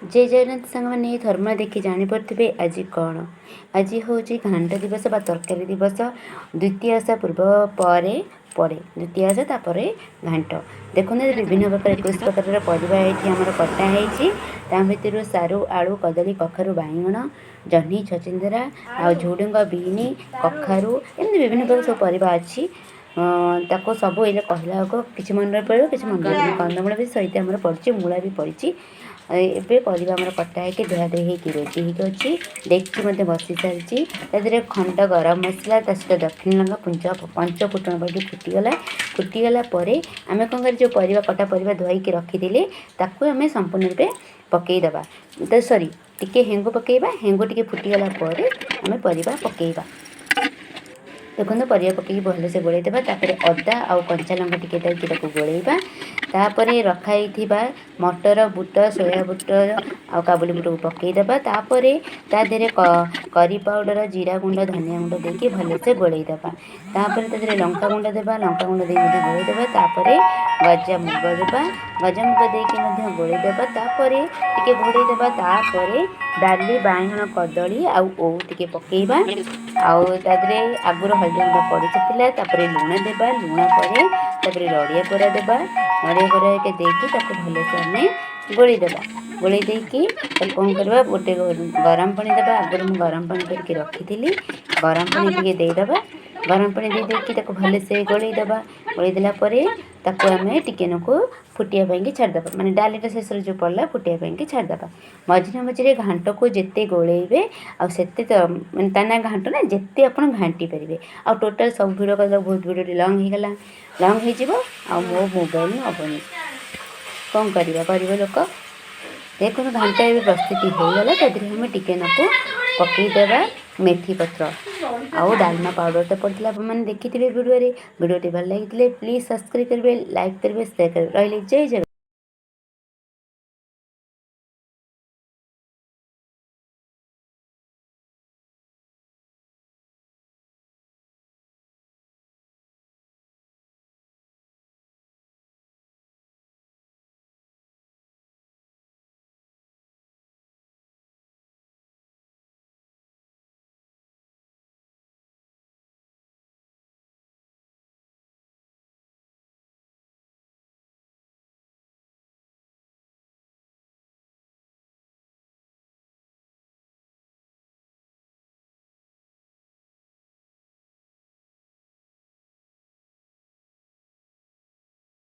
ଜୟ ଜଗନ୍ନାଥ ସାଙ୍ଗମାନେ, ଧର୍ମ ଦେଖି ଜାଣିପାରୁଥିବେ ଆଜି କ'ଣ। ଆଜି ହେଉଛି ଘାଣ୍ଟ ଦିବସ ବା ତରକାରୀ ଦିବସ। ଦ୍ୱିତୀୟ ଓଷା ପୂର୍ବ ପରେ ପଡ଼େ ଦ୍ୱିତୀୟ ଓଷା, ତାପରେ ଘାଣ୍ଟ। ଦେଖନ୍ତୁ, ବିଭିନ୍ନ ପ୍ରକାର 21 ପ୍ରକାରର ପରିବା ଏଇଠି ଆମର କଟା ହେଇଛି। ତା ଭିତରୁ ସାରୁ, ଆଳୁ, କଦଳୀ, କଖାରୁ, ବାଇଗଣ, ଜହ୍ନି, ଛଚିନ୍ଦ୍ରା ଆଉ ଝୁଡ଼ୁଙ୍ଗ, ବିନ୍, କଖାରୁ, ଏମିତି ବିଭିନ୍ନ ପ୍ରକାର ସବୁ ପରିବା ଅଛି। ତାକୁ ସବୁ ଏଇଲେ କହିଲା ବେଳକୁ କିଛି ମନେ ପଡ଼ିବ, କିଛି ମନେ ରହିବନି। କନ୍ଦମୂଳ ବି ସହିତ ଆମର ପଡ଼ିଛି, ମୂଳା ବି ପଡ଼ିଛି। ଏବେ ପରିବା ଆମର କଟା ହେଇକି, ଧୁଆ ଧୁଇ ହେଇକି ରେଡ଼ି ହେଇକି ଅଛି। ଡେକ୍ଚି ମଧ୍ୟ ବସି ସାରିଛି। ତା ଦେହରେ ଖଣ୍ଡ ଗରମ ମସଲା, ତା ସହିତ ଦକ୍ଷିଣ ଲଙ୍କା, ପଞ୍ଚ ଫୁଟଣ ପଡ଼ିକି ଫୁଟିଗଲା। ଫୁଟିଗଲା ପରେ ଆମେ କ'ଣ କରିବା? ଯେଉଁ ପରିବା, କଟା ପରିବା ଧୋଇକି ରଖିଥିଲେ, ତାକୁ ଆମେ ସମ୍ପୂର୍ଣ୍ଣ ରୂପେ ପକାଇଦେବା। ତ ସରି, ଟିକେ ହେଙ୍ଗୁ ପକାଇବା। ହେଙ୍ଗୁ ଟିକେ ଫୁଟିଗଲା ପରେ ଆମେ ପରିବା ପକାଇବା। ଦେଖନ୍ତୁ, ପରିବା ପକାଇକି ଭଲସେ ଗୋଳେଇ ଦେବା। ତାପରେ ଅଦା ଆଉ କଞ୍ଚା ଲଙ୍କା ଟିକେ ଦେଇକି ତାକୁ ଗୋଳେଇବା। ତାପରେ ରଖା ହେଇଥିବା ମଟର, ବୁଟ, ସୋୟା ବୁଟ ଆଉ କାବୁଲି ବୁଟକୁ ପକାଇଦେବା। ତାପରେ ତା ଦେହରେ କରି ପାଉଡ଼ର, ଜିରା ଗୁଣ୍ଡ, ଧନିଆ ଗୁଣ୍ଡ ଦେଇକି ଭଲସେ ଗୋଳେଇ ଦେବା। ତାପରେ ତା ଦେହରେ ଲଙ୍କା ଗୁଣ୍ଡ ଦେବା। ଲଙ୍କା ଗୁଣ୍ଡ ଦେଇ ମଧ୍ୟ ଗୋଳେଇ ଦେବା। ତାପରେ ଗଜା ମୁଗ ଦେବା। ଗଜା ମୁଗ ଦେଇକି ମଧ୍ୟ ଗୋଳେଇ ଦେବା। ତାପରେ ଟିକେ ଘୋଡ଼େଇ ଦେବା। ତାପରେ ଡାଲି, ବାଇଗଣ, କଦଳୀ ଆଉ ଓଉ ଟିକେ ପକାଇବା। ଆଉ ତା ଦେହରେ ଆଗରୁ ହଳଦୀ ଗୁଣ୍ଡ ପଡ଼ିଥିଲା। ତାପରେ ଲୁଣ ଦେବା। ଲୁଣ ପରେ ତାପରେ ନଡ଼ିଆ କୋରା ଦେବା। ନଡ଼ିଆ କୋରା ଟିକେ ଦେଇକି ତାକୁ ଭଲସେ ଆମେ ଗୋଳେଇ ଦେବା। ଗୋଳେଇ ଦେଇକି ତାକୁ କ'ଣ କରିବା? ଗୋଟେ ଗରମ ପାଣି ଦେବା। ଆଗରୁ ମୁଁ ଗରମ ପାଣି କରିକି ରଖିଥିଲି। ଗରମ ପାଣି ଟିକେ ଦେଇଦେବା। ଗରମ ପାଣି ଦେଇ ଦେଇକି ତାକୁ ଭଲସେ ଗୋଳେଇ ଦେବା। ଗୋଳେଇ ଦେଲା ପରେ ତାକୁ ଆମେ ଟିକେ ନାକୁ ଫୁଟିବା ପାଇଁକି ଛାଡ଼ିଦେବା। ମାନେ ଡାଲିଟା ଶେଷରେ ଯେଉଁ ପଡ଼ିଲା, ଫୁଟିବା ପାଇଁକି ଛାଡ଼ିଦେବା। ମଝିରେ ମଝିରେ ଘାଣ୍ଟକୁ ଯେତେ ଗୋଳେଇବେ ଆଉ ସେତେ ତ ମାନେ ତା ନା ଘାଣ୍ଟ ନା, ଯେତେ ଆପଣ ଘାଣ୍ଟି ପାରିବେ। ଆଉ ଟୋଟାଲ୍ ସବୁ ଭିଡ଼ିଓ କଲା, ବହୁତ ଭିଡ଼ିଓଟି ଲଙ୍ଗ୍ ହେଇଗଲା, ଲଙ୍ଗ୍ ହେଇଯିବ ଆଉ ମୋ ମୋବାଇଲ ହେବନି। କ'ଣ କରିବା, ଗରିବ ଲୋକ। ଦେଖନ୍ତୁ, ଘାଣ୍ଟ ଏବେ ପ୍ରସ୍ତୁତି ହେଇଗଲା। ତା ଦେହରେ ଆମେ ଟିକେ ନାକୁ ପକାଇଦେବା ମେଥି ପତ୍ର ଆଉ ଡାଲମା ପାଉଡ଼ର ତ ପଡ଼ିଥିଲା, ଆପଣମାନେ ଦେଖିଥିବେ ଭିଡ଼ିଓରେ। ଭିଡ଼ିଓଟି ଭଲ ଲାଗିଥିଲେ ପ୍ଲିଜ୍ ସବସ୍କ୍ରାଇବ୍ କରିବେ, ଲାଇକ୍ କରିବେ, ସେୟାର କରିବେ। ରହିଲି, ଜୟ ଜଗନ୍ନାଥ।